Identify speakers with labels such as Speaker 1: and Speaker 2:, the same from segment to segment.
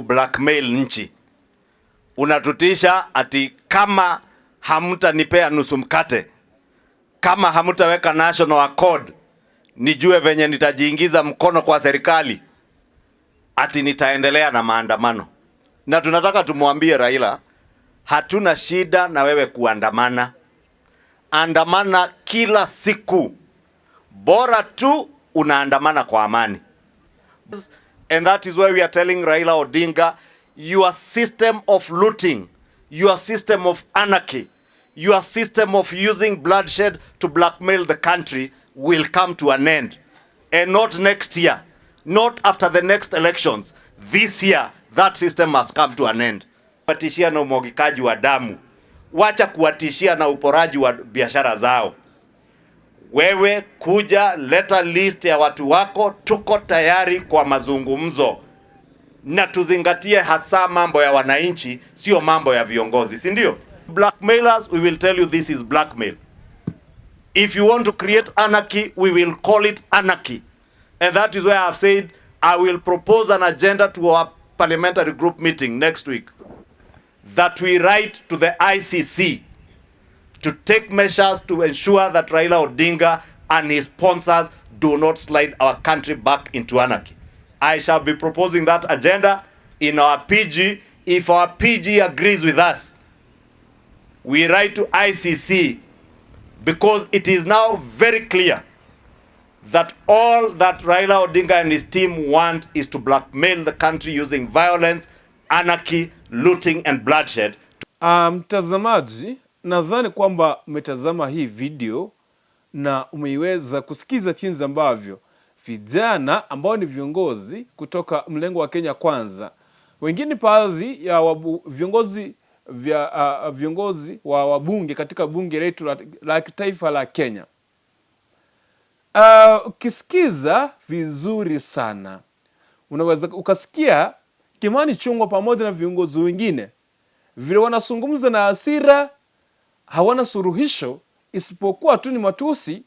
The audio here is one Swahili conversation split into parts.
Speaker 1: Kublackmail nchi. Unatutisha ati kama hamtanipea nusu mkate, kama hamtaweka national accord, nijue venye nitajiingiza mkono kwa serikali, ati nitaendelea na maandamano. Na tunataka tumwambie Raila, hatuna shida na wewe kuandamana, andamana kila siku, bora tu unaandamana kwa amani. And that is why we are telling Raila Odinga, your system of looting, your system of anarchy, your system of using bloodshed to blackmail the country will come to an end. And not next year, not after the next elections. This year, that system must come to an end. Kuwatishia na umwagikaji wa damu, wacha kuwatishia na uporaji wa biashara zao. Wewe kuja, leta list ya watu wako, tuko tayari kwa mazungumzo, na tuzingatie hasa mambo ya wananchi, sio mambo ya viongozi, si ndio? Blackmailers, we will tell you this is blackmail. If you want to create anarchy, we will call it anarchy. And that is why I have said I will propose an agenda to our parliamentary group meeting next week that we write to the ICC to take measures to ensure that Raila Odinga and his sponsors do not slide our country back into anarchy. I shall be proposing that agenda in our PG. If our PG agrees with us, we write to ICC, because it is now very clear that all that Raila Odinga and his team want is to blackmail the country using violence, anarchy, looting and bloodshed.
Speaker 2: Mtazamaji, nadhani kwamba umetazama hii video na umeiweza kusikiza jinsi ambavyo vijana ambao ni viongozi kutoka mlengo wa Kenya Kwanza, wengine baadhi ya viongozi vya viongozi wa wabunge katika bunge letu la kitaifa la Kenya. Ukisikiza vizuri sana unaweza ukasikia Kimani Ichung'wah pamoja na viongozi wengine vile wanazungumza na hasira, hawana suluhisho isipokuwa tu ni matusi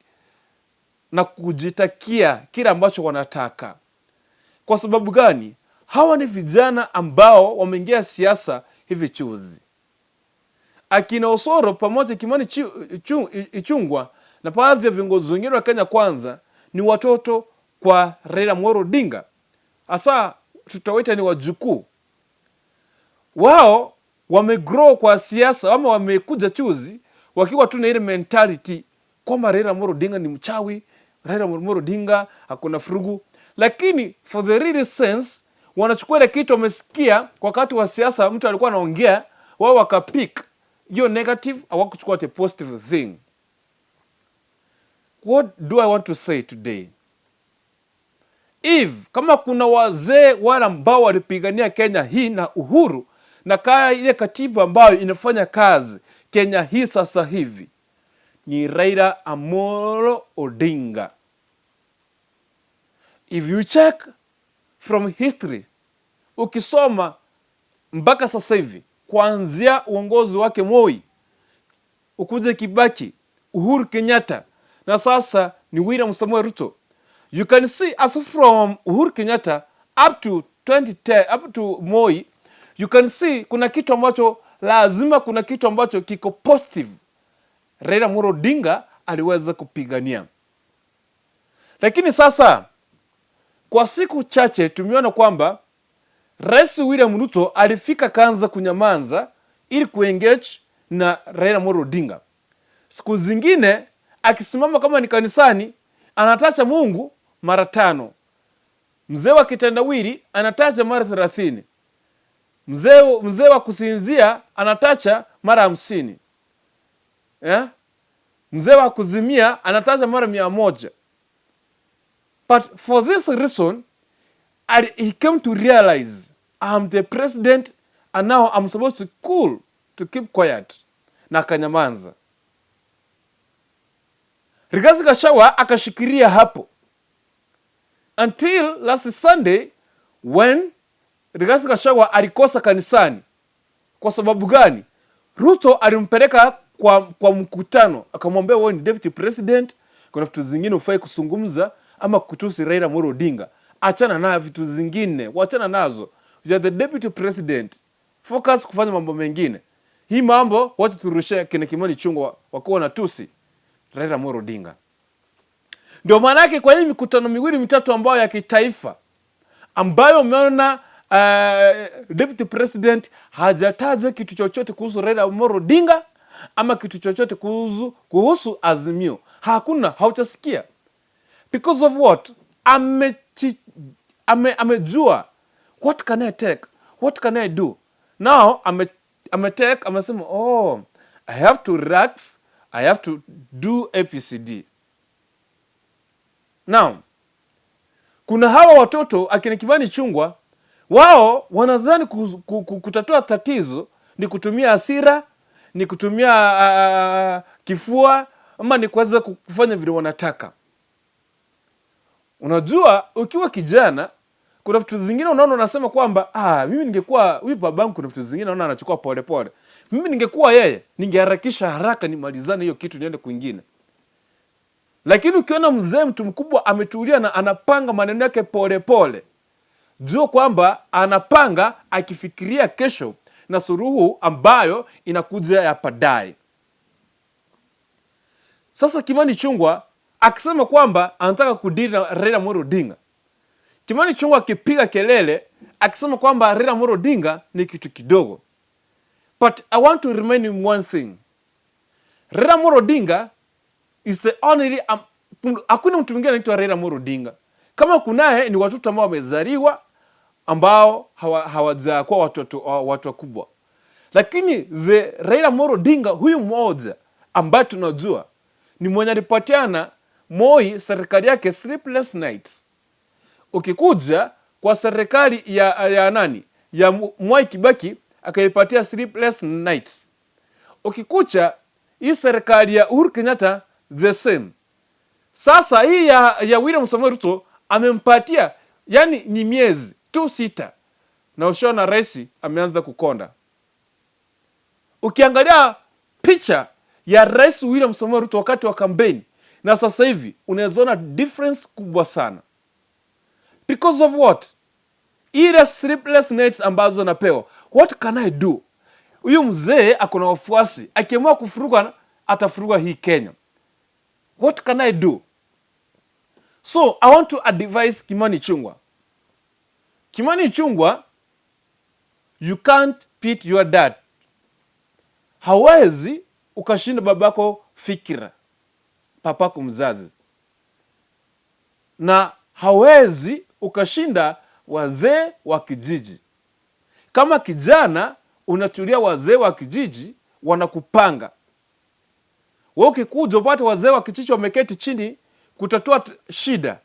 Speaker 2: na kujitakia kile ambacho wanataka. Kwa sababu gani? Hawa ni vijana ambao wameingia siasa hivi juzi. Akina Osoro pamoja Kimani Ichung'wah na baadhi ya viongozi wengine wa Kenya Kwanza ni watoto kwa Raila Amolo Odinga, hasa tutawaita ni wajukuu wao. Wamegrow kwa siasa ama wamekuja juzi wakiwa tu na ile mentality kwamba Raila Amolo Odinga ni mchawi, Raila Amolo Odinga hakuna vurugu, lakini for the real sense wanachukua ile kitu wamesikia wakati wa siasa, mtu alikuwa anaongea, wao wakapick hiyo negative, hawakuchukua the positive thing. What do I want to say today? If kama kuna wazee wale ambao walipigania Kenya hii na uhuru na kaya ile katiba ambayo inafanya kazi Kenya hii sasa hivi ni Raila Amolo Odinga. If you check from history, ukisoma mpaka sasa hivi kuanzia uongozi wake Moi, ukuje Kibaki, Uhuru Kenyatta na sasa ni William Samoei Ruto. You can see as from Uhuru Kenyatta up to 2010 up to Moi, you can see kuna kitu ambacho lazima, kuna kitu ambacho kiko positive Raila Amolo Odinga aliweza kupigania, lakini sasa kwa siku chache tumeona kwamba Rais William Ruto alifika kaanza kunyamaza ili kuengage na Raila Amolo Odinga. Siku zingine akisimama kama ni kanisani anataja Mungu mara tano, mzee wa kitendawili anataja mara 30, mzee wa kusinzia anataja mara 50, yeah? Mzee wa kuzimia anataja mara 100. But for this reason he came to realize, "I'm the president and now I'm supposed to cool, to keep quiet," na akanyamaza. Rigathi Gachagua akashikilia hapo until last Sunday when Rigathi Gachagua alikosa kanisani. Kwa sababu gani? Ruto alimpeleka kwa mkutano akamwambia, "Wewe ni deputy president, kuna vitu zingine hufai kuzungumza ama kutusi Raila Amolo Odinga, achana na vitu zingine, wachana nazo. You are the deputy president, focus kufanya mambo mengine. Hii mambo watu turushe kina Kimani Ichung'wah wakuwa na tusi Raila Amolo Odinga. Ndio maana yake kwa hii mikutano miwili mitatu ambayo ya kitaifa ambayo umeona deputy president hajataja kitu chochote kuhusu Raila Amolo Odinga ama kitu chochote kuhusu Azimio, hakuna, hautasikia. Because of what? Amejua what can I take, what can I do now. Ametake, amesema, "Oh, I have to relax, I have to do ABCD." Now kuna hawa watoto akina Kimani Ichung'wah, wao wanadhani kutatua tatizo ni kutumia hasira, ni kutumia kifua ama ni kuweza kufanya vile wanataka. Unajua, ukiwa kijana kuna vitu zingine unaona unasema kwamba, "Ah, mimi ningekuwa huyu babangu, kuna vitu zingine naona anachukua pole pole. Mimi ningekuwa yeye, ningeharakisha haraka nimalizane hiyo kitu niende kwingine." Lakini ukiona mzee, mtu mkubwa ametulia na anapanga maneno yake pole pole, jua kwamba anapanga akifikiria kesho na suluhu ambayo inakuja ya baadaye. Sasa Kimani Ichung'wah akisema kwamba anataka kudeal na Raila Amolo Odinga, Kimani Ichung'wah akipiga kelele akisema kwamba Raila Amolo Odinga ni kitu kidogo, but I want to remind him one thing: Raila Amolo Odinga is the only hakuna mtu mwingine anaitwa Raila Amolo Odinga. Kama kunaye ni watoto ambao wamezaliwa ambao hawajakuwa watoto watu wakubwa, lakini the Raila Amolo Odinga huyu mmoja ambaye tunajua ni mwenye alipatiana Moi serikali yake sleepless nights. Ukikuja kwa serikali ya nani, ya Mwai Kibaki, akaipatia sleepless nights. Ukikucha hii serikali ya Uhuru Kenyatta, the same. Sasa hii ya William Samoei Ruto amempatia, yani ni miezi tu 6 na ushaona rais ameanza kukonda. Ukiangalia picha ya Rais William Samoei Ruto wakati wa kampeni na sasa hivi, unaweza ona difference kubwa sana. Because of what? Ile sleepless nights ambazo napewa. What can I do? Huyu mzee ako na wafuasi, akiamua kuvuruga atavuruga hii Kenya. What can I do? So I want to advise Kimani Ichung'wah. Kimani Ichung'wah, you can't beat your dad. Hawezi ukashinda babako fikira, papako mzazi, na hawezi ukashinda wazee wa kijiji. Kama kijana unatulia, wazee wa kijiji wanakupanga wewe. Ukikuja upate wazee wa kijiji wameketi chini kutatua shida,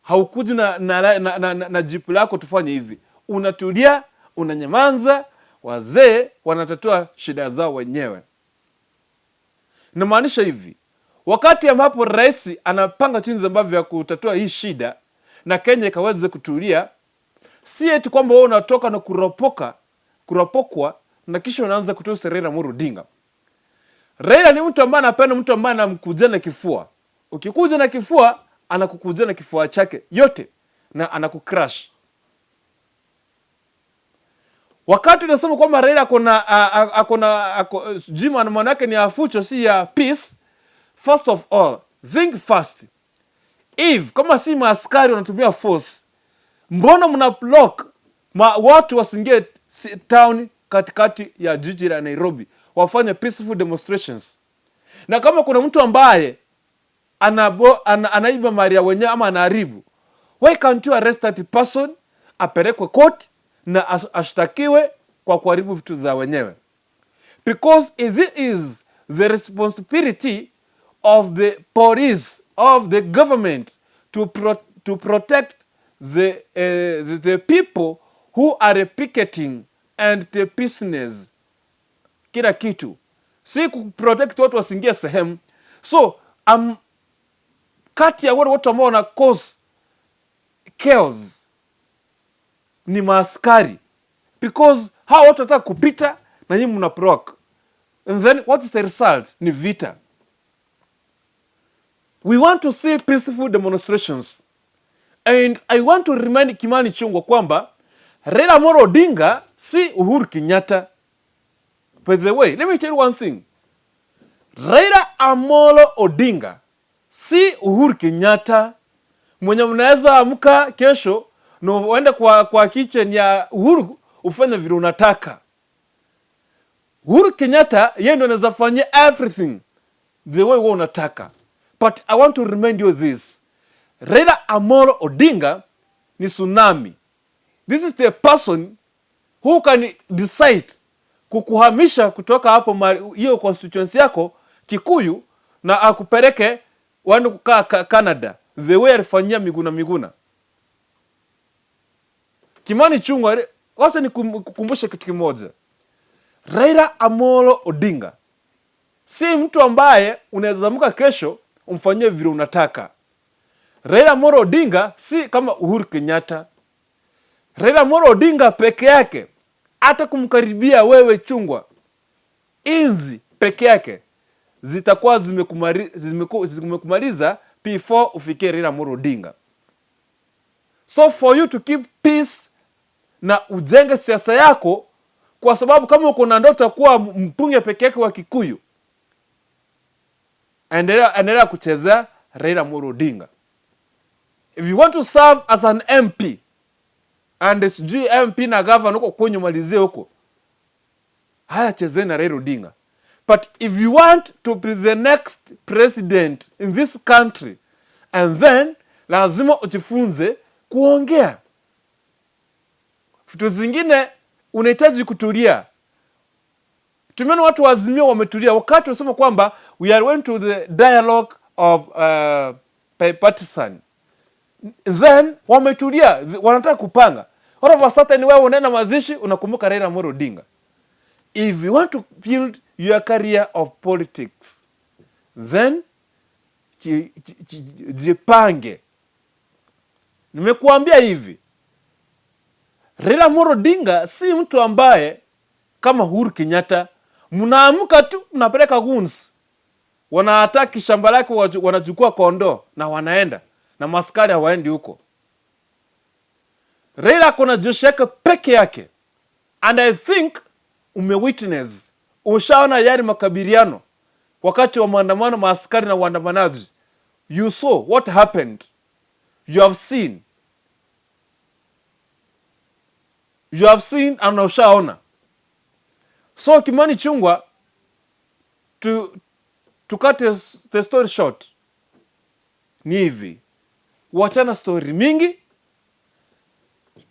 Speaker 2: haukuji na jipu lako tufanye hivi, unatulia, unanyamaza, wazee wanatatua shida zao wenyewe. Namaanisha hivi, wakati ambapo rais anapanga jinsi ambavyo ya kutatua hii shida na Kenya ikaweze kutulia, si eti kwamba wewe unatoka na kuropokwa na kisha unaanza kutusi Raila Amolo Odinga. Raila ni mtu ambaye anapenda mtu ambaye anamkujia na kifua. Ukikuja na kifua, anakukujia na kifua chake yote na anakucrush. Wakati unasema kwamba Raila akona sijui maana yake ni ya fucho, si ya peace. First of all, think fast. If kama si maaskari wanatumia force, mbona mna block watu wasiingie town, katikati ya jiji la Nairobi, wafanye peaceful demonstrations? Na kama kuna mtu ambaye anaiba mali ya wenyewe ama anaharibu, why can't you arrest that person, apelekwe court na ashtakiwe kwa kuharibu vitu za wenyewe? Because it is the responsibility of the police, of the government to protect the people who are picketing and the business, kila kitu, si kuprotect watu wasiingie sehemu. So kati ya wale watu ambao wana cause chaos ni maaskari, because hawa watu wanataka kupita na nyinyi mna block, and then what is the result? Ni vita. We want to see peaceful demonstrations, and I want to remind Kimani Ichung'wah kwamba Raila Amolo Odinga si Uhuru Kenyatta. By the way, let me tell you one thing. Raila Amolo Odinga si Uhuru Kenyatta mwenye mnaweza amka kesho na uende kwa kitchen ya Uhuru ufanye vile unataka. Uhuru Kenyatta yeye ndo anaweza fanyia everything the way wewe unataka. But I want to remind you this. Raila Amolo Odinga ni tsunami. This is the person who can decide kukuhamisha kutoka hapo hiyo constituency yako Kikuyu na akupeleke uende kukaa Canada, the way alifanyia Miguna Miguna. Kimani Ichung'wah, wacha nikukumbushe kitu kimoja. Raila Amolo Odinga si mtu ambaye unaweza amka kesho umfanyie vile unataka. Raila Amolo Odinga si kama Uhuru Kenyatta. Raila Amolo Odinga peke yake hata kumkaribia wewe Ichung'wah, inzi peke yake zitakuwa zimekumaliza before ufikie Raila Amolo Odinga. So for you to keep peace na ujenge siasa yako, kwa sababu kama uko na ndoto ya kuwa mbunge peke yake wa Kikuyu, endelea kuchezea Raila Amolo Odinga. If you want to serve as an MP and sijui MP na governor huko kwenye malizie huko, haya, chezeni na Raila Odinga. But if you want to be the next president in this country, and then lazima ujifunze kuongea. Vitu zingine unahitaji kutulia. Tumeona watu wa Azimio wametulia wakati wasema kwamba we are going to the dialogue of bipartisan, then wametulia, wanataka kupanga. All of a sudden wewe unaenda mazishi unakumbuka Raila Amolo Odinga. If you want to build your career of politics, then jipange. Nimekuambia hivi, Raila Amolo Odinga si mtu ambaye kama Uhuru Kenyatta mnaamka tu mnapeleka goons, wanaattack shamba lake, wanachukua kondoo na wanaenda na maskari hawaendi huko. Raila ako na jeshi yake peke yake, and I think umewitness, ushaona yale makabiliano wakati wa maandamano, maaskari na waandamanaji. You saw what happened, you have seen, you have seen and ushaona. So Kimani Ichung'wah, to cut the story short, ni hivi, wachana story mingi,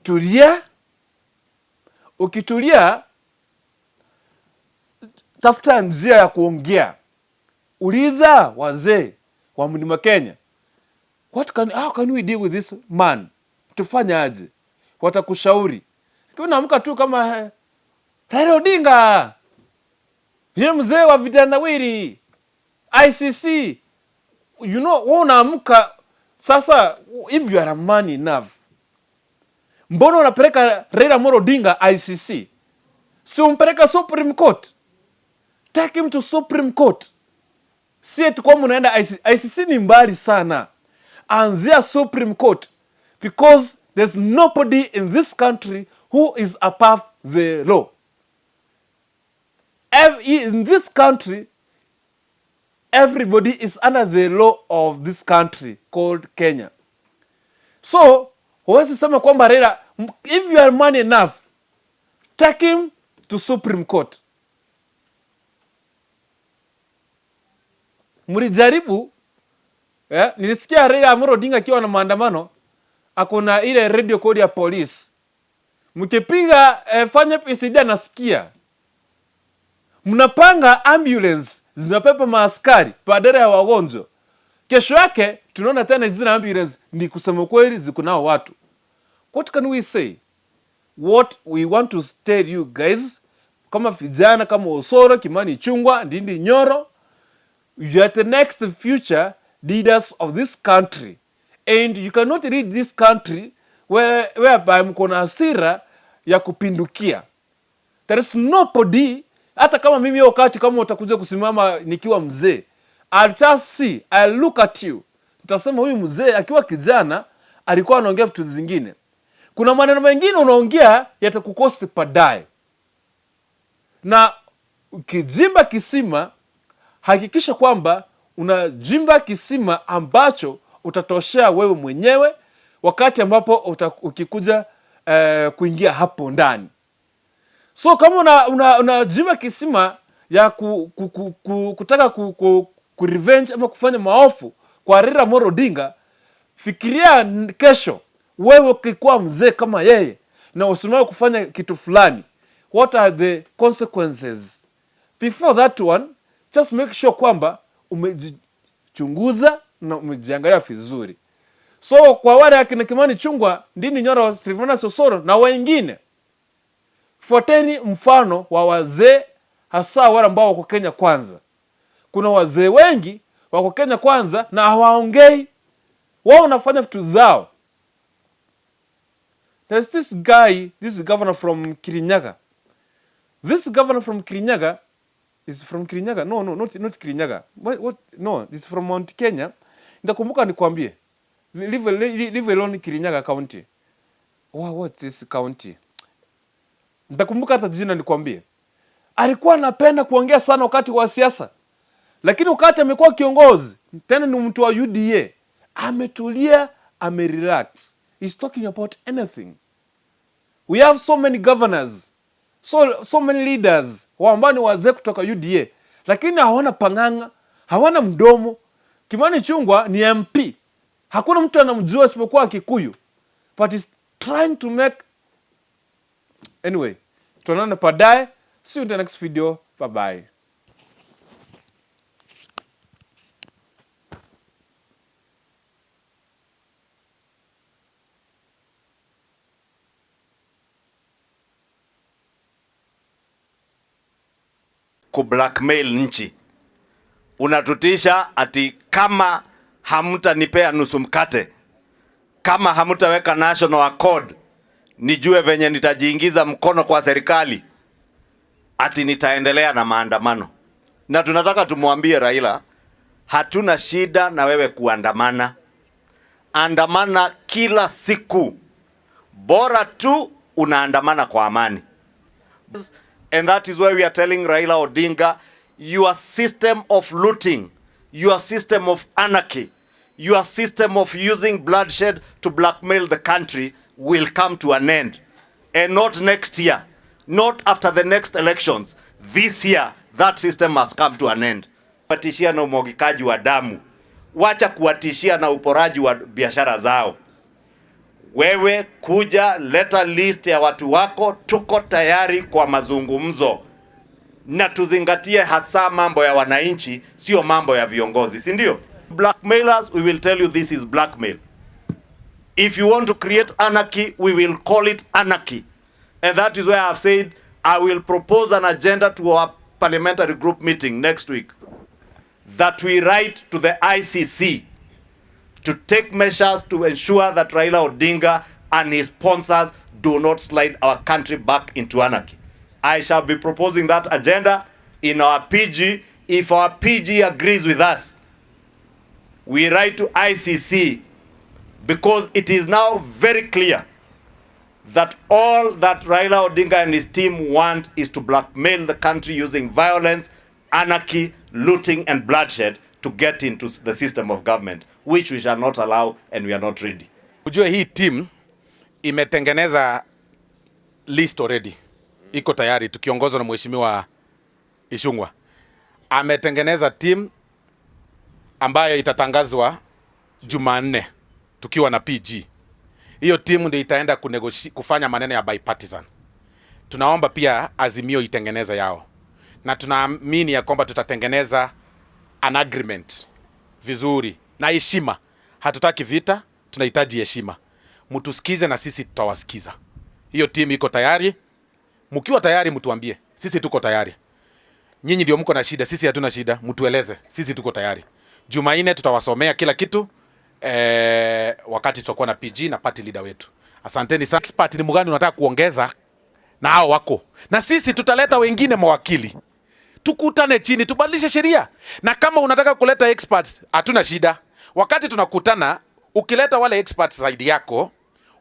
Speaker 2: tulia. Ukitulia, tafuta njia ya kuongea, uliza wazee wa Mlima Kenya, how can we deal with this man, tufanye aje? Watakushauri. Lakini unaamka tu kama Raila Odinga yule mzee wa vitendawili ICC, wewe unaamka sasa. If you are a man enough, mbona unapeleka Raila Amolo Odinga ICC? Si umpeleka Supreme Court? Take him to Supreme Court. Si eti kwamba unaenda ICC. ICC ni mbali sana. Anzia Supreme Court, because there's nobody in this country who is above the law. In this country, everybody is under the law of this country called Kenya. So huwezi sema kwamba Raila, if you are man enough, take him to Supreme Court. Mlijaribu, nilisikia Raila Amolo Odinga akiwa na maandamano, akona ile radio code ya police. Mkipiga fanya PCD anasikia. Mnapanga ambulance zinabeba maaskari badala ya wagonjwa. Kesho yake tunaona tena zile ambulance ni kusema kweli ziko nao watu. What can we say? What we want to tell you guys, kama vijana kama Osoro, Kimani Ichung'wah, Ndindi Nyoro, you are the next future leaders of this country, and you cannot lead this country whereby mko na hasira ya kupindukia. There is nobody, hata kama mimi hiyo wakati kama utakuja kusimama nikiwa mzee, I'll just see, I'll look at you, nitasema huyu mzee akiwa kijana alikuwa anaongea vitu zingine. Kuna maneno mengine unaongea yatakucost baadaye. Na ukichimba kisima, hakikisha kwamba unachimba kisima ambacho utatoshea wewe mwenyewe wakati ambapo ukikuja kuingia hapo ndani. So kama unachimba kisima ya kutaka ku revenge ama kufanya maovu kwa Raila Amolo Odinga, fikiria kesho wewe ukikuwa mzee kama yeye na usimame kufanya kitu fulani, what are the consequences? Before that one, just make sure kwamba umejichunguza na umejiangalia vizuri. So kwa wale akina Kimani Ichung'wah, Ndindi Nyoro, Silvanus Osoro na wengine, fuateni mfano wa wazee, hasa wale ambao wako Kenya Kwanza. Kuna wazee wengi wako Kenya Kwanza na hawaongei, wao wanafanya vitu zao. There's this guy, this is governor from Kirinyaga. This governor from Kirinyaga is from Kirinyaga. No, not Kirinyaga. What? No, it's from Mount Kenya. Nitakumbuka nikwambie. Leave alone Kirinyaga County. Wow, what is this county? Nitakumbuka hata jina nikwambie. Alikuwa anapenda kuongea sana wakati wa siasa. Lakini wakati amekuwa kiongozi, tena ni mtu wa UDA, ametulia, amerelax. He's talking about anything. We have so many governors, so many leaders ambao ni wazee kutoka UDA, lakini hawana pang'ang'a, hawana mdomo. Kimani Ichung'wah ni MP, hakuna mtu anamjua isipokuwa Kikuyu, but he's trying to make. Anyway, tuonane baadaye. See you in the next video. Bye bye.
Speaker 1: Kublackmail nchi. Unatutisha ati kama hamtanipea nusu mkate, kama hamtaweka national accord, nijue venye nitajiingiza mkono kwa serikali, ati nitaendelea na maandamano. Na tunataka tumwambie Raila, hatuna shida na wewe kuandamana. Andamana kila siku, bora tu unaandamana kwa amani. And that is why we are telling Raila Odinga, your system of looting, your system of anarchy, your system of using bloodshed to blackmail the country will come to an end. And not next year, not after the next elections. This year, that system must come to an end. Kuwatishia na umwagikaji wa damu, wacha kuwatishia na uporaji wa biashara zao. Wewe kuja, leta list ya watu wako, tuko tayari kwa mazungumzo, na tuzingatie hasa mambo ya wananchi, sio mambo ya viongozi, si ndio? Blackmailers, we will tell you this is blackmail. If you want to create anarchy, we will call it anarchy. And that is why I have said I will propose an agenda to our parliamentary group meeting next week that we write to the ICC to take measures to ensure that Raila Odinga and his sponsors do not slide our country back into anarchy. I shall be proposing that agenda in our PG. If our PG agrees with us, we write to ICC, because it is now very clear that all that Raila Odinga and his team want is to blackmail the country using violence, anarchy, looting and bloodshed to get into the system of government, which we shall not allow, and we are not ready.
Speaker 3: Ujue hii team imetengeneza list already, iko tayari, tukiongozwa na Mheshimiwa Ichung'wah. Ametengeneza team ambayo itatangazwa Jumanne tukiwa na PG. Hiyo timu ndio itaenda kufanya maneno ya bipartisan. Tunaomba pia Azimio itengeneze yao, na tunaamini ya kwamba tutatengeneza an agreement vizuri na heshima. Hatutaki vita, tunahitaji heshima. Mtusikize na sisi tutawasikiza. Hiyo timu iko tayari. Mkiwa tayari mtuambie, sisi tuko tayari. Nyinyi ndio mko na shida, sisi hatuna shida, mtueleze, sisi tuko tayari. Jumanne tutawasomea kila kitu wakati tutakuwa na PG na party leader wetu. Asanteni sana. Expert ni mgani unataka kuongeza na hao wako? Na sisi tutaleta wengine mawakili. Tukutane chini tubadilishe sheria. Na kama unataka kuleta experts, hatuna shida. Wakati tunakutana, ukileta wale experts zaidi yako,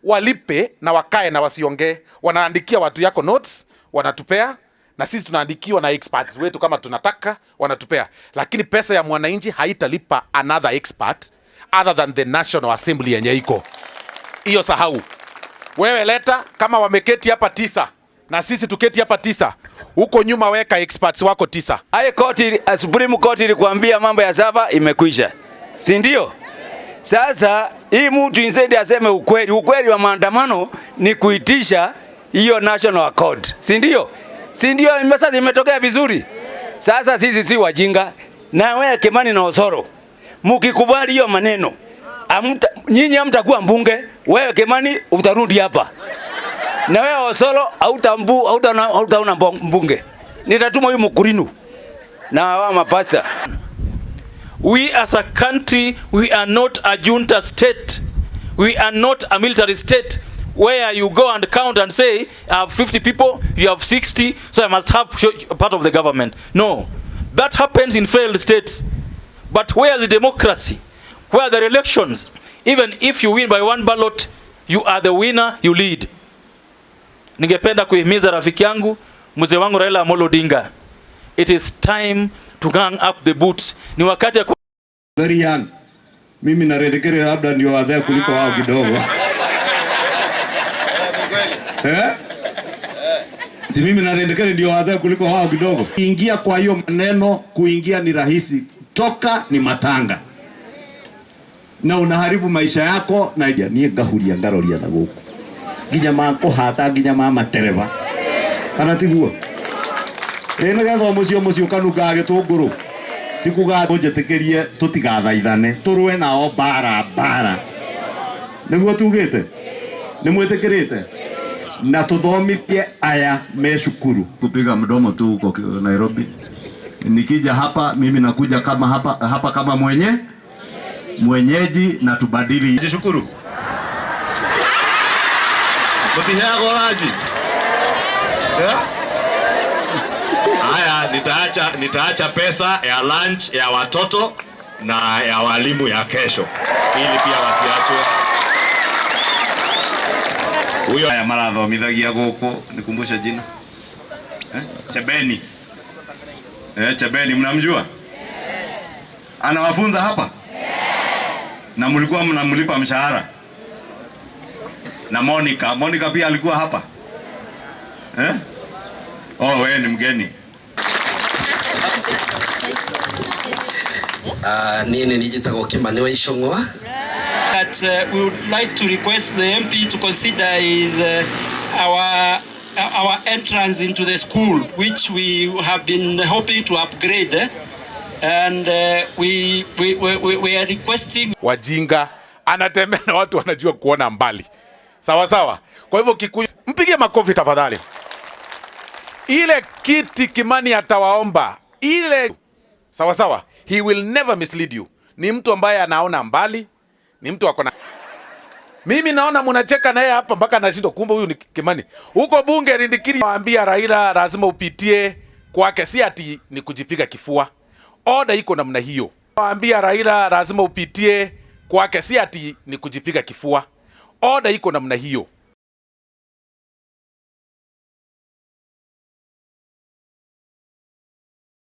Speaker 3: Walipe na wakae na wasiongee. Wanaandikia watu yako notes, wanatupea na sisi tunaandikiwa na experts wetu kama tunataka, wanatupea. Lakini pesa ya mwananchi haitalipa another expert other than the National Assembly yenye iko. Hiyo sahau. Wewe leta kama wameketi hapa 9 na sisi tuketi hapa 9, huko nyuma weka experts wako 9.
Speaker 4: High Court, Supreme Court ilikuambia mambo ya saba imekwisha, si ndio? Sasa hii mtu instead aseme ukweli, ukweli wa maandamano ni kuitisha hiyo National Accord, si ndio? Si ndio? Sasa imetokea vizuri. Sasa sisi si wajinga, na wewe Kimani na Osoro mkikubali hiyo maneno, nyinyi hamtakuwa mbunge. Wewe Kimani utarudi hapa, na wewe Osoro hautaona mbunge. Nitatuma huyu Mkurinu na hawa mapasa.
Speaker 5: We as a country, we are not a junta state. We are not a military state where you go and count and say, I have 50 people, you have 60, so I must have part of the government. No, that happens in failed states. But where is the democracy? Where are the elections? Even if you win by one ballot, you are the winner, you lead. Ningependa kuhimiza rafiki yangu, mzee wangu Raila Amolo Odinga. It is time to gang up the boots. Ni wakati ya
Speaker 1: Very young. Mimi na Redekere labda ndio wazee kuliko wao kidogo. Eh? Si mimi na Redekere ndio wazee kuliko wao kidogo. Kuingia kwa hiyo maneno, kuingia ni rahisi, toka ni matanga. Na unaharibu maisha yako na niĩ ngahuria ngaroria na gũkũ. Nginya makũhata nginya ma matereba. Kana tiguo? Ĩ nĩgetha mũciĩ ũkanungaga gĩtũngũrũ. Ti kuga ũnjĩtĩkĩrie tũtigathaithane, tũrũe nao mbara mbara. Nĩguo tugĩte? Nĩ mwĩtĩkĩrĩte? Na tuthomithie aya me cukuru. Kupiga mdomo tu huko Nairobi. Nikija hapa mimi nakuja kama hapa, hapa kama mwenyeji na tubadili. Jishukuru. Mutiheagwo raji. Haya, nitaacha pesa ya lunch ya watoto na ya walimu ya kesho ili pia wasiachwe. Huyo haya marathomithagia guku, nikumbushe jina. Chebeni. Chebeni mnamjua? Anawafunza hapa? Na mlikuwa mnamlipa mshahara? Na Monica pia alikuwa hapa? Oh, wewe ni mgeni.
Speaker 6: Nini nijitagwo Kimani wa Ichung'wa.
Speaker 7: That we would like to request the MP to consider is our entrance into the school, which we have been hoping to upgrade, and we are requesting.
Speaker 3: Wajinga anatembea na watu wanajua kuona mbali. Sawa sawa. Kwa hivyo Kikuyu, mpige makofi tafadhali. Ile kiti Kimani atawaomba ile, sawa sawa, he will never mislead you. Ni mtu ambaye anaona mbali, ni mtu akona. Mimi naona mnacheka naye hapa mpaka anashindwa, kumbe huyu ni Kimani. Huko bunge Rindikiri waambia Raila lazima upitie kwake, si ati ni kujipiga kifua. Order iko namna hiyo. Waambia Raila lazima upitie kwake, si ati ni kujipiga kifua. Order iko namna hiyo.